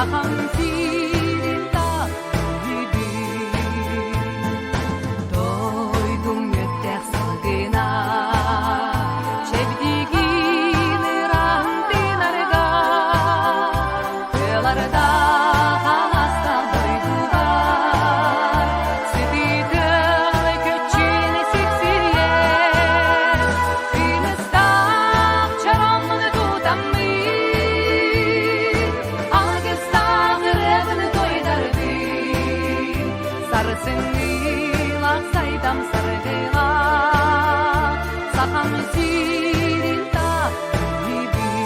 Сахам сирин таптыыбын. Дойдум мүөттээх салгына, чэбдигин ыраан тыынарга, тыаларда хаҥаста дойдугар, сытыытын көччүн сиксийэр, кыымыстаах чороҥун тутаммын, алгыстаах ырыабын туойдарбын, сарсыҥҥылаах сайдам саргылаах, Сахам сирин таптыыбын.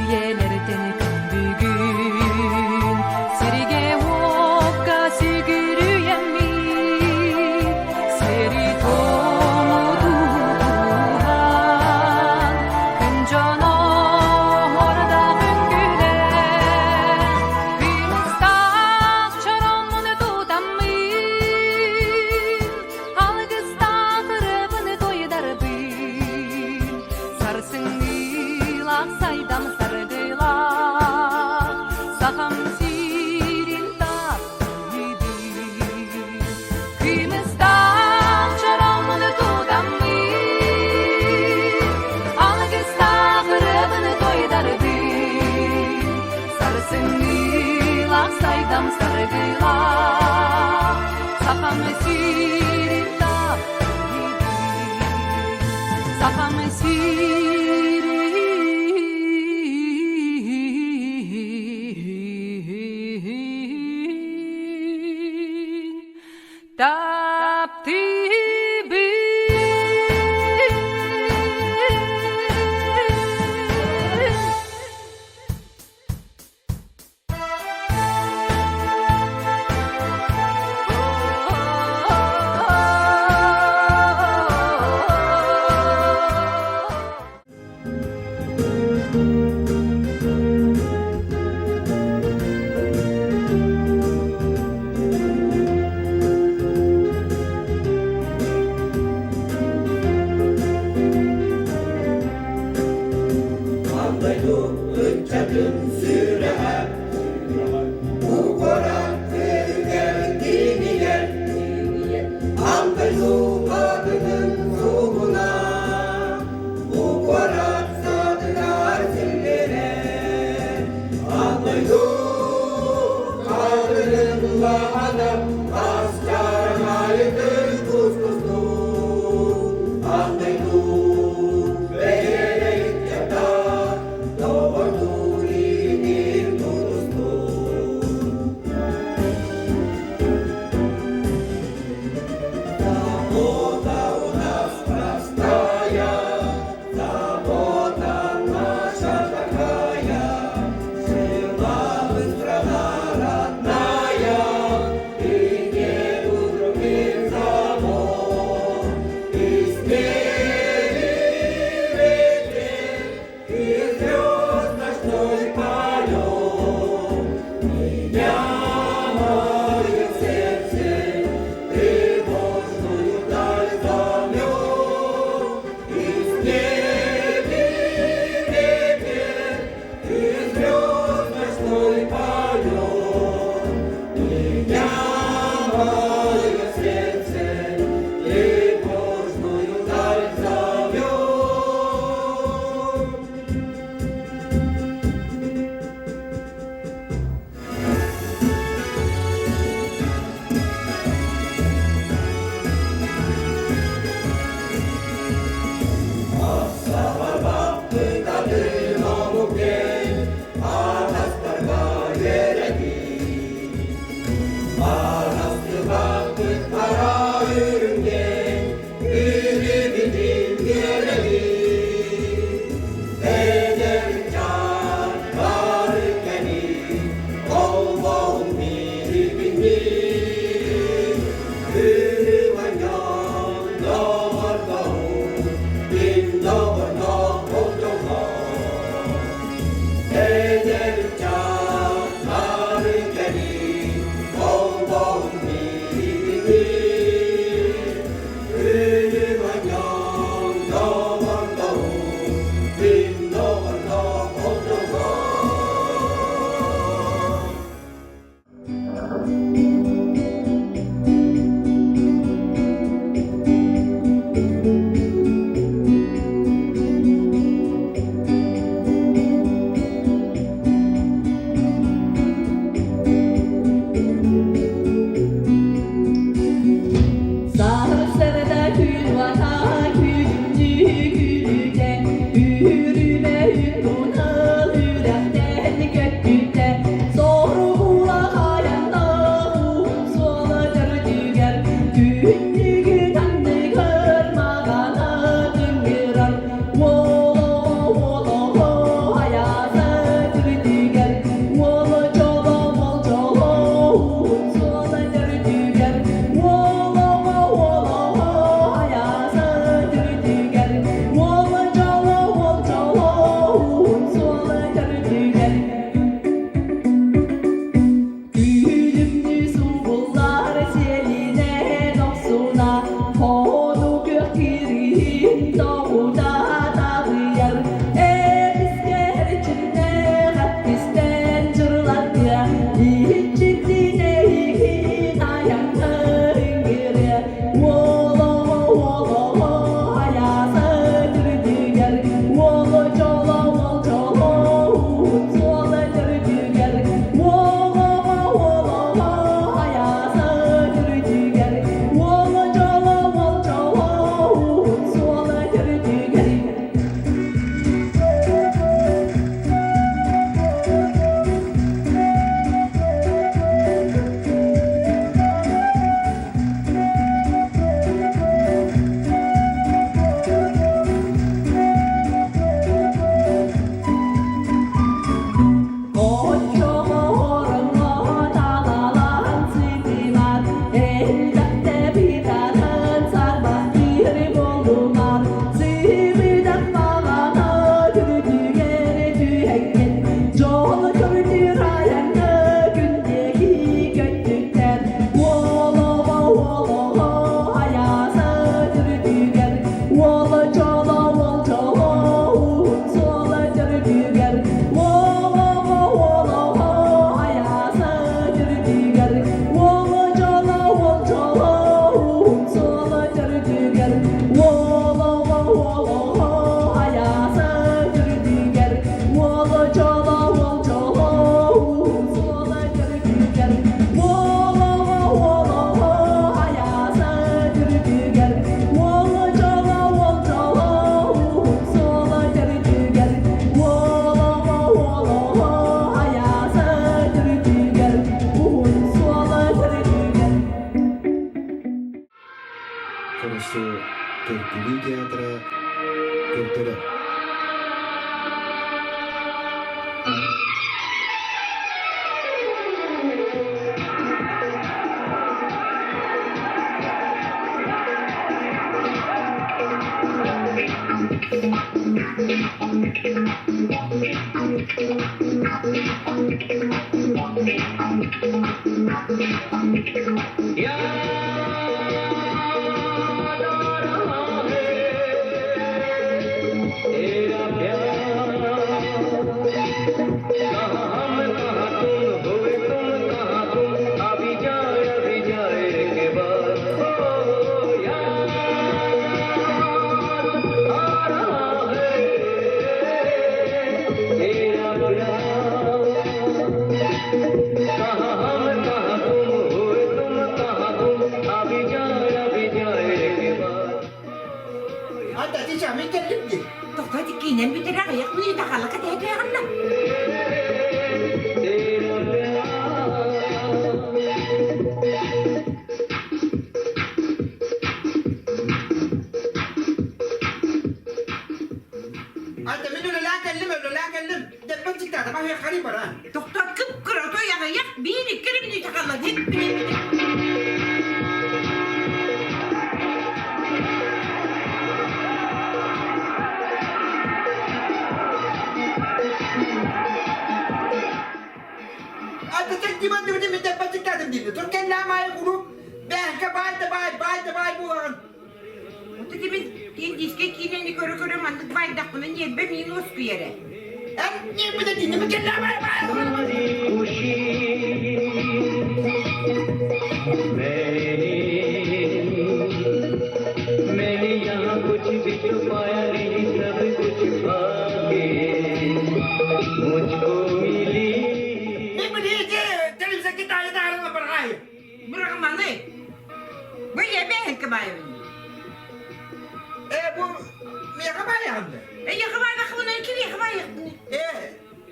Үйэлэртэн күн бүгүн сиргэ-уокка сүгүрүйэммит, сири-туому тутуһан, күн дьоно ордох үҥкүүлээн, кыымыстаах чороҥмун тутаммын, алгыстаах ырыабын туойдарбын, сарсыҥҥылаах сайдам саргылаах, Сахам сирин таптыыбын. Кымыстаах чороҥмун тутаммын, алгыстаах ырыабын туойдарбын, сарсыҥҥылаах сайдам саргылаах, Сахам сирин таптыыбын. Сахам сирин таптыыбын. Үҥкүү театра көрдөрөр. Ата тичами кэллим дии. Тоҕо киинэн бүтэрэ аҕыйах мүнүүтэ хаалла кэтэһэ Ата мин үлэлээн кэллим, үлэлээн кэллим. Деппен чиктаата, баһыйа харый бара. Тохтоо кып-кыра той аҕыйах биир икки эрэ мүнүүтэ хаалла Ата тек диман дибити мин деппен чиктаатым диибин. Тур кэллээн маайы куруук бэһэҥкэ баай да баай, баай да баай буолаҕын. Ото кимин индийскэй киинэни көрө-көрө маннык баайдахпына ньиэрбэ миин уоскуйар ээ. Эн ньиэрбэ динними кэллээн маайы баай मैंने यहाँ कुछ भी छुपाया नहीं सब कुछ पाके मुझको मिली Мин билиити телевизорга таайы таарыла барҕаайы. Бырагыманы. Бу эбэһэҥкэ баайабын. Э бу миэхэ баайаҕын да? Эйиэхэ баайбахпына кимиэхэ баайыахпыный? Э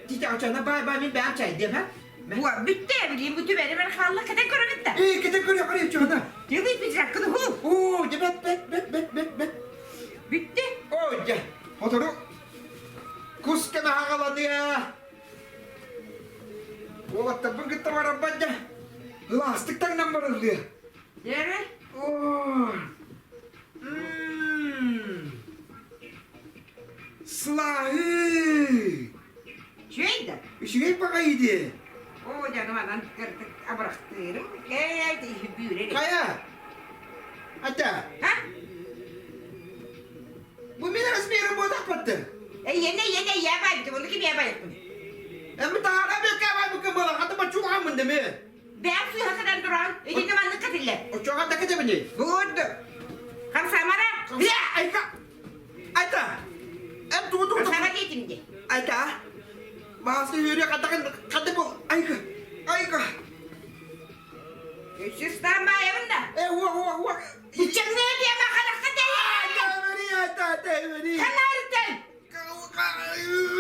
титя баай баай мин бэйэм чайдыам ха? Буа бүттэ билиим бу түбэри хаалла кэтэн көрөбүт да. Э кэтэн көрө көрө чугана. Тылый пиджаккын ху. Оо, дьэ бэт бэт бэт бэт бэт бэт. Бүттэ. Оо, дьэ. Отору кус кэмэ хаҕаланыа. Уолаттарбын кытта барарбат дьэ. Лаастык таҥнан барыллыа. Дьэрэ. Оо. Мм. Сылааһы. Үчүгэй да. Үчүгэй баҕайы дии. Оо, дьэ, манан кырдык абырахтыырым. Кээ, бүүрэр. Хайа? Ата. Ха? Бу мин размерым буотахпатты. Эйиэнэ, эйиэнэ, эйээ баайбыт, ону ким ээ байыппын? Эми таһара бекке баайбыккын буола, хата баччулааммын деми. Бэйэм сыыһа кытан туран, итиннэ маннык кэтиллэр. Оччоҕо да кэтэбиний? Буурду. Хамсамара. Айка. Айта. Эм тугу тугу Хамсама диэтим дии. Айта. Бааска үөрүө хатакын хаты бу. Айка. Айка. Үсүстан баайабын да. Э уа уа уа. Иччэҥнээ диэмэ харахха тэйэ. Айта, айта, айта, Канарытын.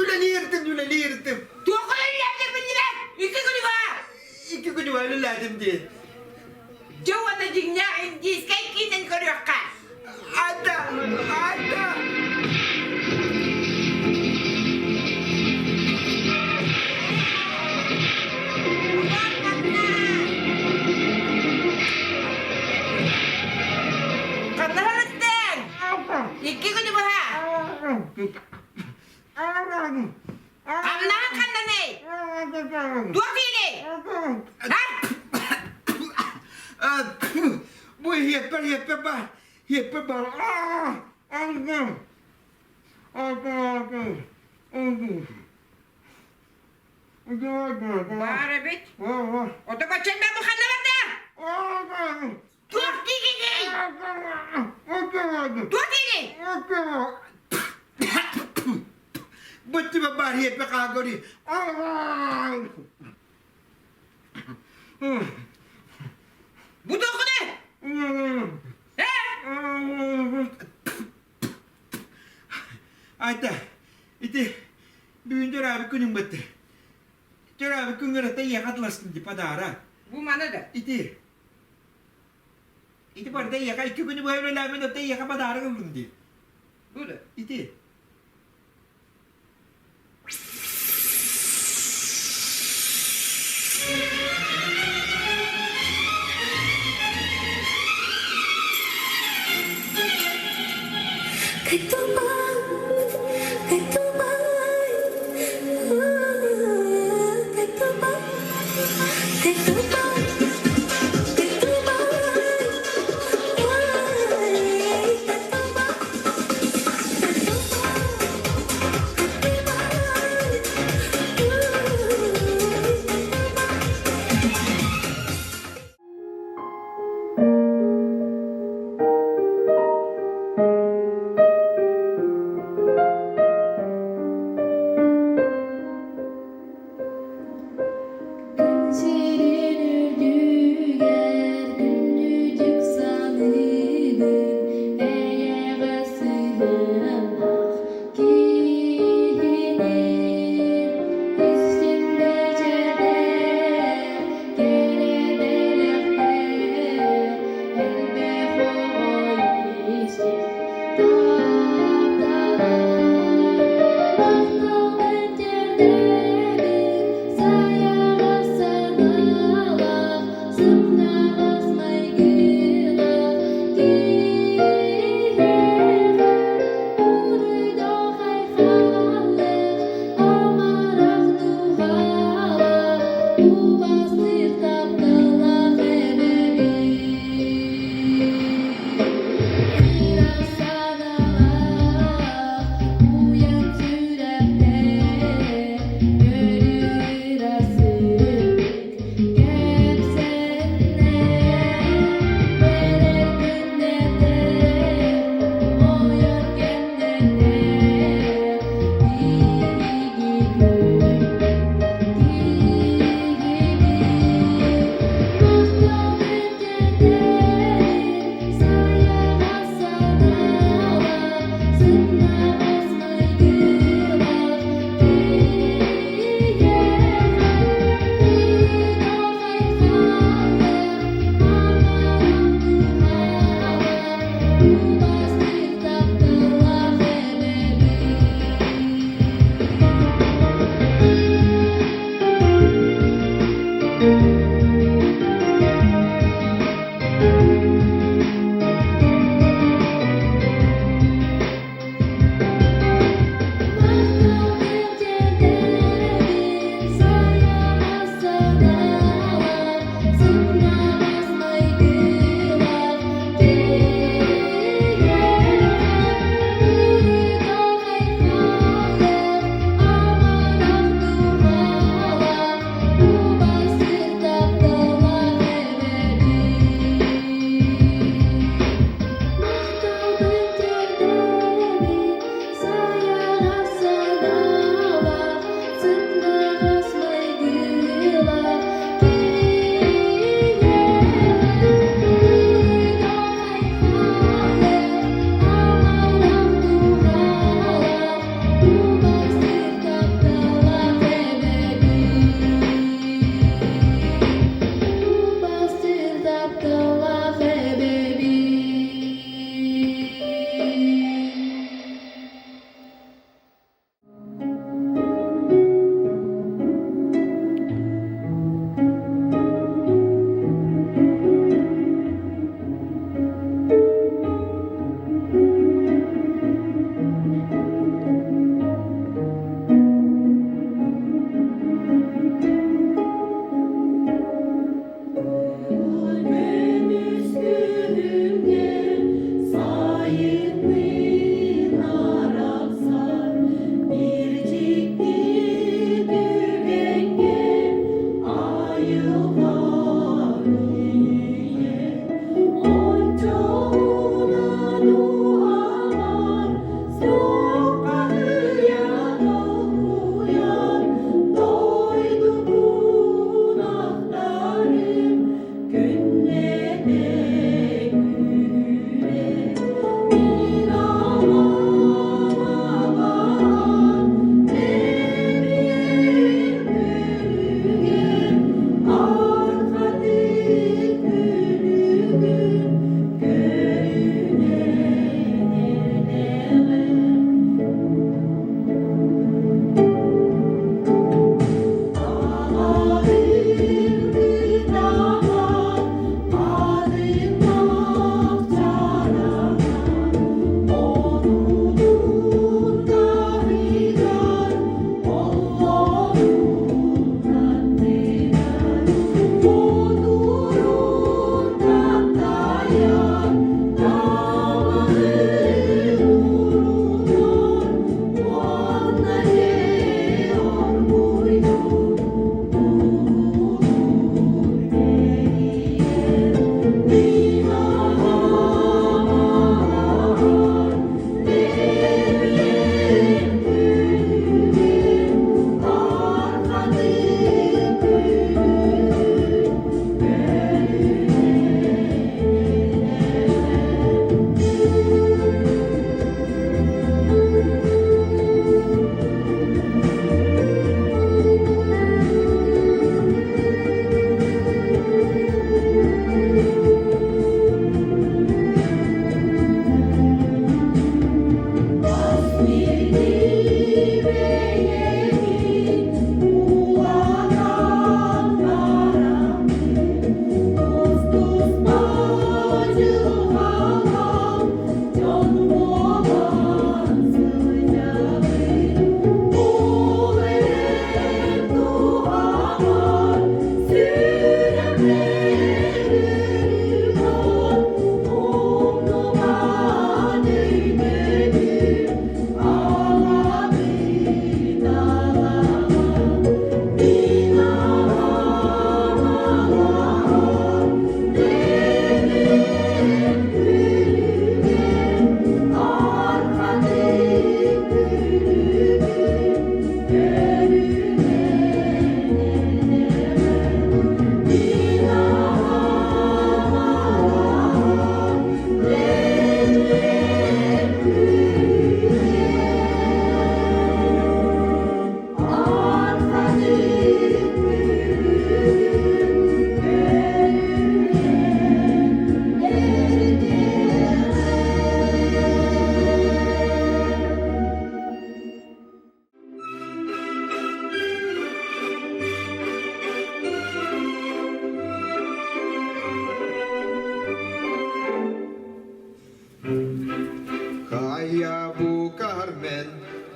Үлэлиирдим, үлэлиирдим. Туох үлэлээдим биллибэт. Икки күнү баа. Икки күнү баа үлэлээдим дии. Дьэ уонна дьиҥнээх индийскэй киинэн көрүөххэ. Айта, айта. Ханна сырыттыҥ? Икки күнү быһа. Ханнаһын ханнаный? Туох иһиний? А? Бу иһиэппэр иһиэппэр бар, иһиэппэр бар. Баар эбит. Ото баччан бу ханна барда? Туох диигиний? Туох диигий? Быттыба бар иһиэппэ хаагори. Бу туоххунуй? Э? Айта, ити бүгүн төрөөбүт күнүм бытты. Төрөөбүт күнгөр ата ийэҕэ атластым ди подарок. Бу маны да. Ити. Ити барда ийэҕэ икки күнү быһа үлэлээмин ата ийэҕэ подарок ыллым ди. ити? Күн сирин үрдүгэр күндүтүк саныыбын, эйэҕэс сыһыаннаах киһини. Истиҥ бэчэдэр, кэрэ бэлэхтэр, элбэх оҕо истиҥ таптала. Махталбын тиэрдэбин сайаҕас санаалаах, сымнаҕас майгылаах киһиэхэ уруйдуох айхаллыах, амарах дууһалаах, убастыыр тапталлаах эбэбит. Ыра санаалаах, уйан сүрэхтээх, өрүү сырдык кэпсэннэ. Эрэр күннэрдээх, ойор кэмнэрдээх, биһиги күммүт киһибит. Махталбын тиэрдэбин сайаҕас санаалаах, сымнаҕас майгылаах киһиэхэ уруйдуох айхаллыах, амарах дууһалаах, убастыыр тапталлаах эбэбит.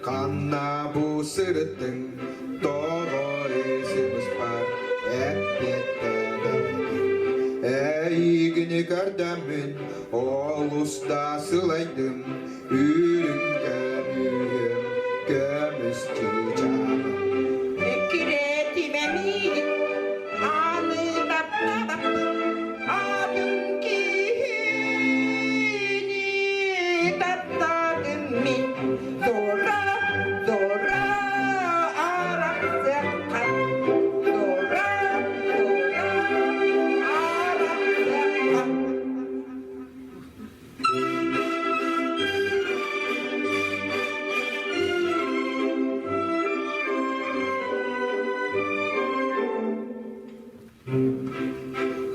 Ханна бу сырыттыҥ, тоҕо ысымыспар эппиэттээбэтиҥ? Эйигини көрдөммүн, олус да сылайдым, үрүҥ көмүһүм, көмүс чыычааҕым. Эккирэтимэ миигин, аны таптаабаппын, атын киһини таптаатым мин. Дора, Дора, арахсыахха. Дора, Дора, арахсыахха.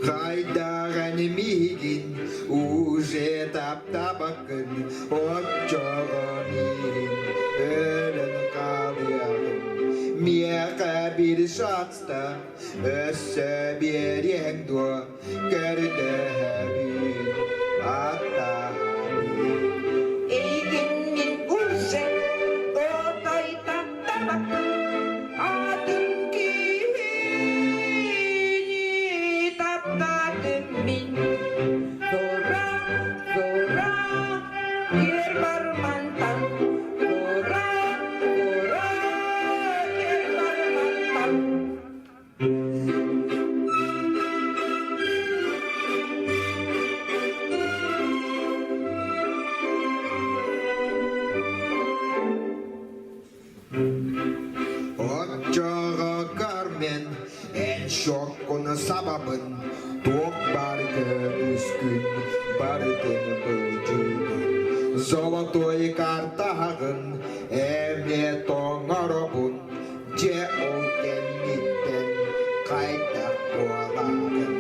Хайдаҕын миигин уже таптабаккын, оччоҕо миигин өлөн хаалыаҕын. Миэхэ бир шанста өссө биэриэҥ дуо, көрдөһөбүн, аттаһабын. Эйигин мин уже отой таптабаппын, атын киһини таптаатым мин. Дора, Дора, кэр бармантан, Дора, Дора, кэр бармантан. Оччоҕо Кармен эн шоккун сабабын, туох баар көмүскүн барытын былдьыыбын. Золотой картаһаҕын эмиэ тоҥоробун, дьэ ол кэнниттэн хайдах буолаҕын?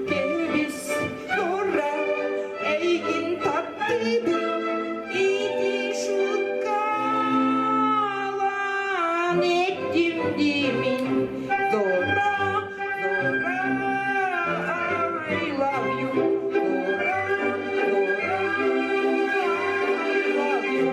Кэбис, Дора, эйигин таптыыбын, ити шуткалаан эттим диимин. Дора, Дора, I love you. Дора, Дора, I love you.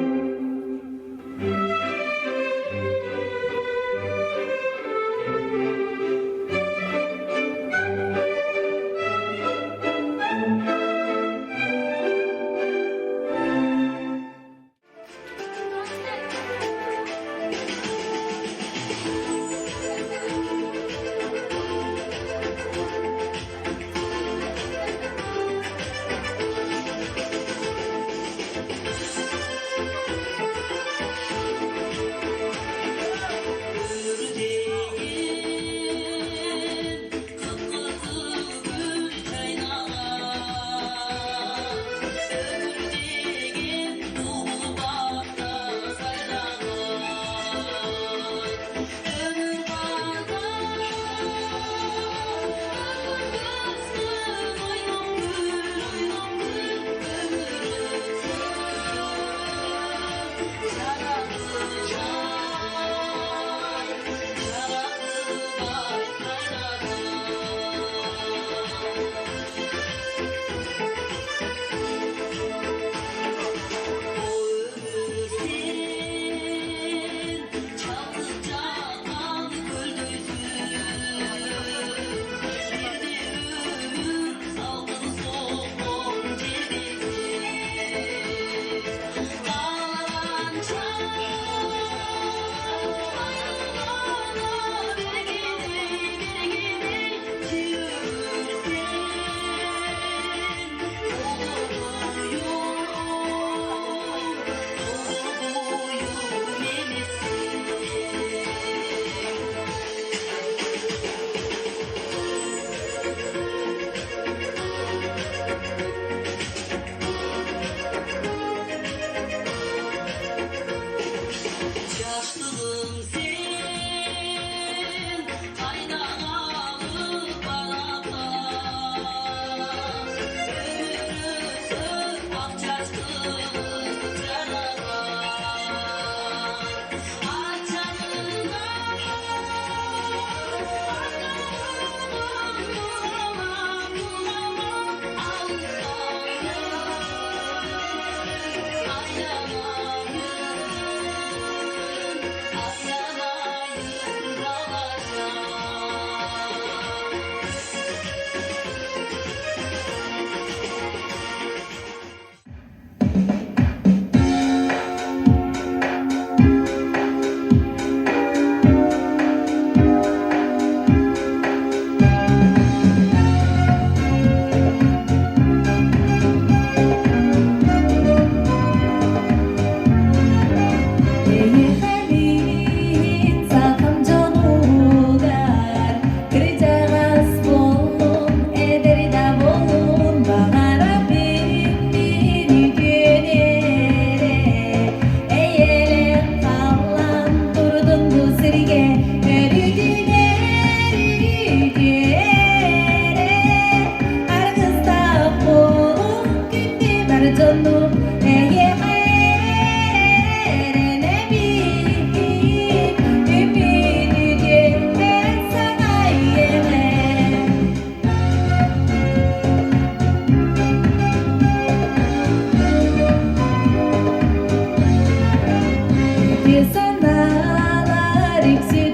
Санаалар иксиэллэр.